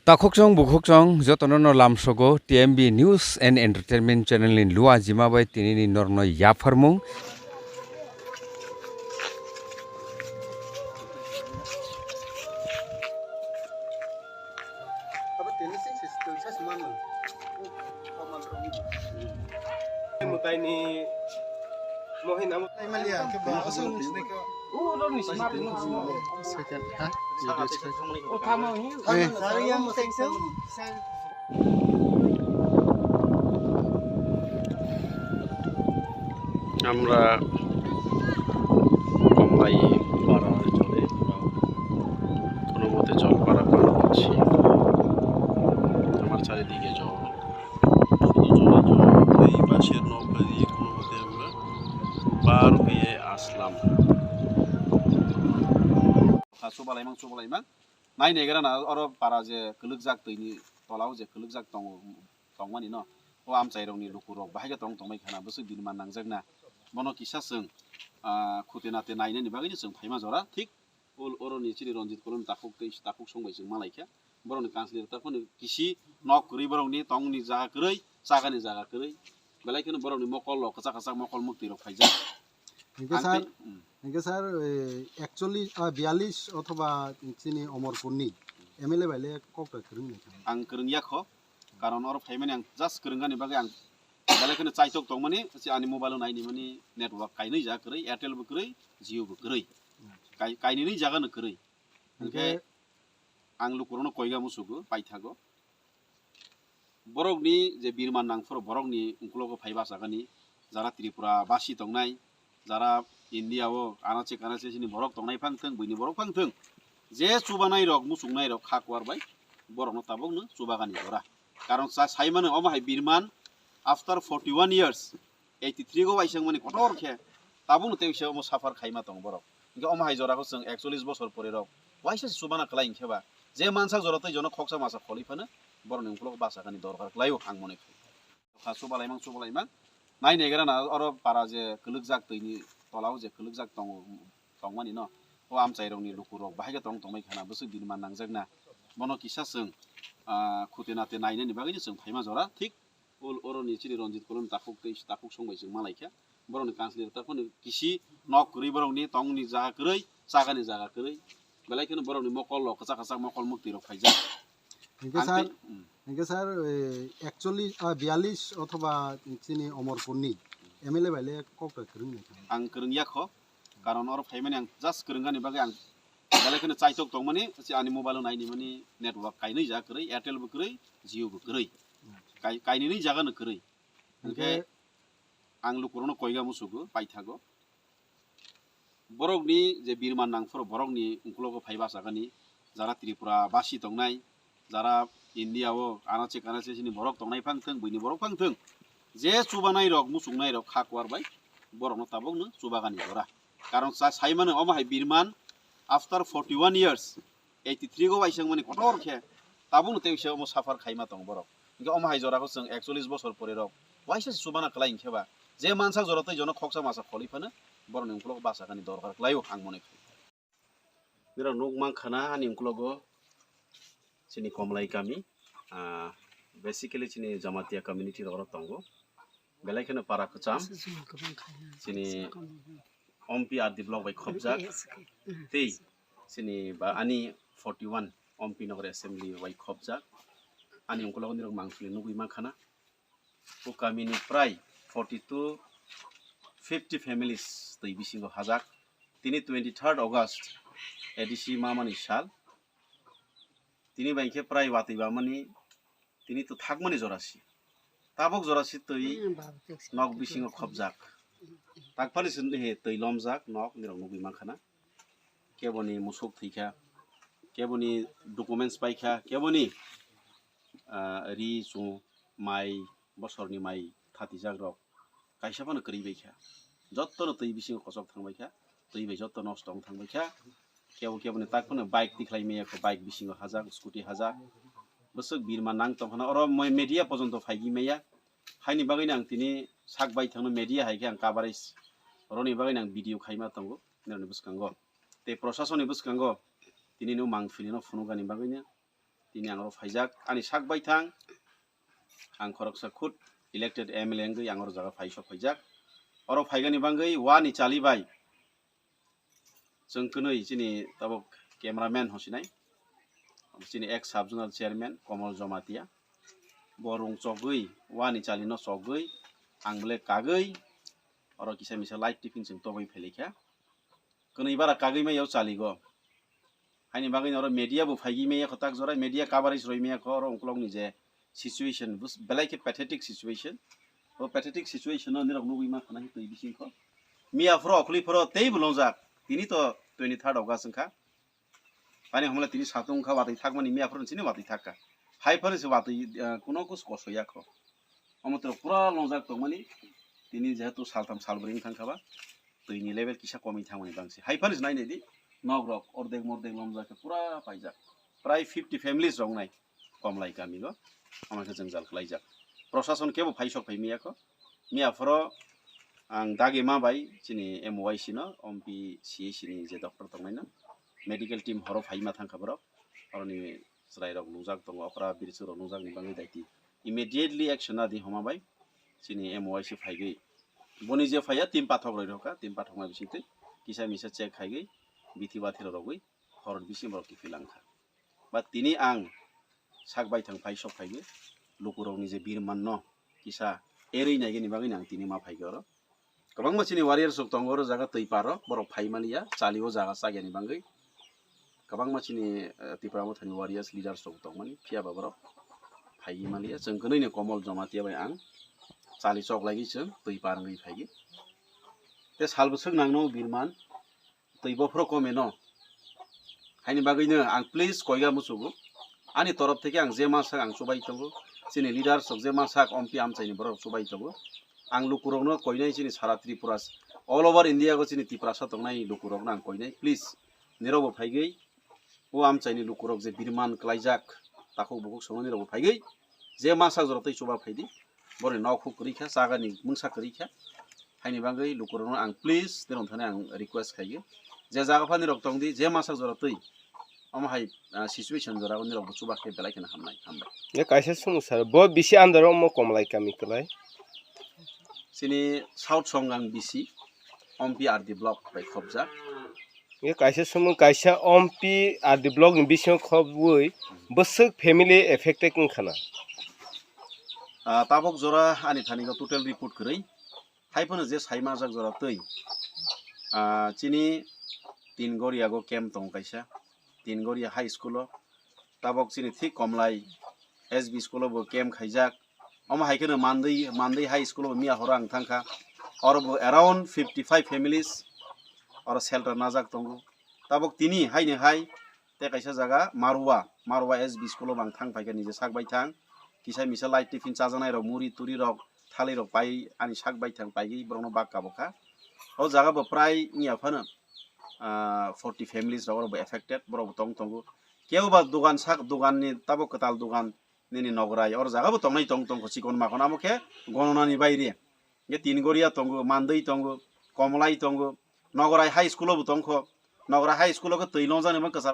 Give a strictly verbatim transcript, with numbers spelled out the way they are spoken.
Takhukchong bukhukchong jotono no lamsogo T M B News and Entertainment Channel ni lua jima bai tini ni norno yapharmung. Mwtai ni mohina. Second, ha? Video. আমরা কমলাই পাড়া চলে, আমরা কোনো মতে জল পারাপার করছি। আমার চারিদিকে জল, শুধু জল আর জল। এই বাঁশের নৌকা দিয়ে কোনো মতে আমরা পার হয়ে আসলাম। Chubalaimang, chubalaimang. Nai negra na oro para je kwlwkjak twi ni tola o je kwlwkjak tongo, tongmani no. O amchai rok ni luku rok bahai khe tong tongmai khana bwswk bini man nangjak na. Bono kisa chwng, ah, khute nate nainani bagwi no chwng phaima jora. Thik ol-, oro ni chini Ranjit Kolom takhuk tei takhuk song bai chwng malaikha. Borok ni councillor takhuk ni kisi nok kwrwi borok ni tong ni jaga kwrwi, chaga ni jaga kwrwi. Belai kheno borok ni mokol rok kwchak kwchak mokol mwktwi rok phaijak. Hingke ang sir, tei, mm. Hingke sir, eh, ekchollish, ah, biyallish othoba chini Omorpur ni M L A bai le kok ta kwrwng nai kha. Ang kwrwng ya kho, karon oro phaimani ang just kwrwng ani bagwi ang belai kheno chaitok tongmani, se ani mobile o naini mani network kainwi ja kwrwi, Airtel bo kwrwi, Jio bo kwrwi. Kai-, kainwi jaga no kwrwi. Hingke hingke ang lukurokno koiga musugo, paithago. Borokni je birman nangphuru borokni ungkulogo phai bachagani, jara Tripura basi tongnai, jara India o anache kanache chini borok tongnai phang thung, buini borok phang thung, je chubanai rok, muchungnai rok kha kuar bai borokno tabukno chubagani jora. Karon sa-, saimano omo hai birman after forty one years, eighty three go waisang mani kotor khe tabukno tei bisa omo suffer khaima tongo borok. Hingke omo hai jora khe chwng ekchollish bosor pore rok waisa se chubana kwlai hingkhe ba je mansak jora tei jono khoksa masa kholwi phano borokni ungkulok bachagani dorkar kwlaio ang mone kha. Kha chubalaimang chubalaimang nai negra na oro para je kwlwkjak twi ni tola o je kwlwkjak tongo tongmani no o amchai rok ni luku rok bahai khe tong tongmai khana bwswk bini man nangjak na bono kisa chwng ah, khute nate nainani bagwi no chwng phaima jora thik Ol-, oro ni chini Ranjit Kolom takhuk tei takhuk song bai chwng malaikha. Borok ni councillor takhuk ni kisi nok kwrwi borok ni tong ni jaga kwrwi, chaga ni jaga kwrwi. Belai kheno borok ni mokol rok kwchak kwchak mokol mwktwi rok phaijak. Hingke ang sir, tei, mm. Hingke sir, eh, ekchollish, ah, biyallish othoba chini Omorpur ni M L A bai le kok ta kwrwng nai kha. Ang kwrwng ya kho, karon oro phaimani ang just kwrwng ani bagwi ang belai kheno chaitok tongmani, se ani mobile o naini mani network kainwi ja kwrwi, Airtel bo kwrwi, Jio bo kwrwi. Kai-, kainwi jaga no kwrwi. Hingke hingke ang lukurokno koiga musugo, paithago. Borokni je birman nangphuru borokni ungkulogo phai bachagani, jara Tripura basi tongnai, jara India o anache kanache chini borok tongnai phang thung, buini borok phang thung, je chubanai rok, muchungnai rok kha kuar bai borokno tabukno chubagani jora. Karon sa-, saimano omo hai birman after forty one years, eighty three go waisang mani kotor khe tabukno tei bisa omo suffer khaima tongo borok. Hingke omo hai jora khe chwng ekchollish bosor pore rok waisa se chubana kwlai hingkhe ba je mansak jora tei jono khoksa masa kholwi phano borokni ungkulok bachagani dorkar kwlaio ang mone kha. Nirok nuk mankha na ani ungkulogo chini Komlai kami, ah, basically chini Jamatia community rok oro tongo. Belai kheno para kwcham chini Ompi R D block bai khopjak tei chini ba ani forty one Ompi Nagar Assembly bai khopjak. Ani ungkulogo nirok mangpili nugwi mankha na. O kamini prai forty two, fifty families twi bisingo hajak. Tini twenty third August A D C mamani sal. Tini bai khe prai watwi bamani tini to thakmani jorasi. Tabuk jorasi twi nok bisingo khopjak. Takphani se he twi lomjak nok nirok nugwi mankha na. Keboni musuk thwikha, keboni documents paikha, keboni, ah, ri chung mai, bosorni mai thatijak rok kaisa phano kwrwi baikha. Jottono twi bisingo kochok thangbaikha, twi bai jotto nosto wng thangbaikha. Kebo keboni tak phano bike tikhlai maya kho, bike bisingo hajak, scooty hajak. Bwswk birma nang tongphano oro moi media pojonto phaigwi maya. Haini bagwino ang tini sak bai thangno media hai khe ang coverage roni bagwino ang video khaima tongo nini bwskango. Tei proshasonni bwskango tini no mangpili no phunukani bagwino Tini ang oro phaijak, ani sak baithang, ang khoroksa khud elected M L A wngwi ang oro jaga phai sok phaijak. Oro phaigani bangwi wani chali bai chwng kwnwi chini tabuk cameraman hosinai, chini ex sub zonal chairman Komol Jomatia, bo rung chogwi wani chali no chogwi ang bole kagwi oro kisa misa light tiffin chwng tobwi phailikha. Kwnwi bara kagwi maya o chaligo. Haini bagwi oro media bo phaigwi maya kho tak jora, media coverage roi maya kho oro ukulok ni je situation, bus-, belai khe pathetic situation. O pathetic situation no nirok nugwi ma khana twi bising kho. Miya phoro okhli phoro tei bo longjak. Tini to twenty third August wngkha. Ani homla tini satung wngkha watwi thakmani miya phoro chini watwi thakka. Hai phano se watwi, eh, kuno kus kosoya kho. Omo to pura longjak tongmani tini jehetu saltham salbrwi wngthang kha ba. Twini level kisa komwi thangmani bangsi. Hai phano se nai nai di, nok rok ordek mordek lomjak khe pura paijak. Prai fifty families rok nai Komlai kami go. Omo khe jwngjal khlaijak. Prosason kebo phai sok phai miya kho. Miya phoro ang dagi ma bai chini M Y C no, M P C A C ni je doctor tongnai no, medical team horo phai ma thang kha borok. Oroni chwrai rok nujak tongo, okra birsuk rok nujak ni bangwi daiti. Immediately action na di homa bai chini M Y C phaigwi. Boni je phaiya team pathok roi rokha, team pathok ma bising twi kisa misa check khaigwi bithi bathi rok rogwi horoni bising borok kiphil langkha. Ba tini ang sak baithang phai sok phaigwi lukurokni je birman no kisa erwi naigini bagwi ang tini ma phaigwi oro. Kwbangma chini warriors rok tongo oro jaga twi paro, borok phai maliya, chali o jaga chagyani bangwi. Kwbangma chini, eh, Tipra Mothani warriors leaders rok tongmani, phiya ba borok phaiwi maliya. Chwng kwnwi ni Komol Jomatia bai ang chali chok lagwi chwng twi par wngwi phaigwi. Te sal bwswk nangno birman, twi bophro kome no. Haini bagwi no ang please koiga muchugo. Ani torof theke ang je ma sak ang chubai tongo. Chini leaders rok je ma sak ompi amchaini borok chubai tongo. Ang lukurokno koinai chini sara Tripura, all over India go chini Tiprasa tongnai lukurokno ang koinai. Please, nirokbo phaigwi o amchaini lukurok je birman klaijak, takhuk bukhuk songno nirokbo phaigwi je ma sak jora twi chuba phaidi. Boroni nok huk kwrwi kha, chagani mungsa kwrwi kha. Haini bagwi lukurokno ang please, nirok thani ang request khaio. Je jaga phani rok tongdi, je masa jora twi. Omo hai, ah, situation jora o nirok bo chuba khe belai kheno hamnai, hambai. Ye kaisa sung sir, bo bisi under omo Komlai kami kwlai. Chini South Songang bisi, ompi R D block bai khobjak. Ye kaisa sumung kaisa ompi R D block ni bisingo khobwi bwswk family affected wngkha na? Ah, tabok jora ani thani go total report kwrwi. Hai phano je sai majak jora twi, ah, chini Tin Goria go camp tongo kaisa. Tin Goria High School o. Tabok chini thik Komlai S B school o bo camp khaijak. Omo hai kheno Mandwi, Mandwi High School o bo miya horo ang thangkha. Oro bo around fifty five families oro shelter najak tongo. Tabok tini haini hai tei kaisa jaga Marwa, Marwa S B school o bo ang thang phaikha, nije sak bai thang. Kisa misa light tiffin chajaknai rok, muri turi rok, thali rok pai ani sak bai thang paigwi borokno bak kabo kha. O jaga bo prai wngya phano, ah, forty families rok oro bo affected, borok bo tong tongo. Kebo ba dogan sak, dogan ni tabok kwtal dogan nini Nograi, oro jaga bo tongnai tong tongkho chikon makon, amo khe gononani baire. Hingke Tin Goria tongo, Mandwi tongo, Komlai tongo, Nograi High School o bo tongkho, Nograi High School o khe twi longjani bo kwchar.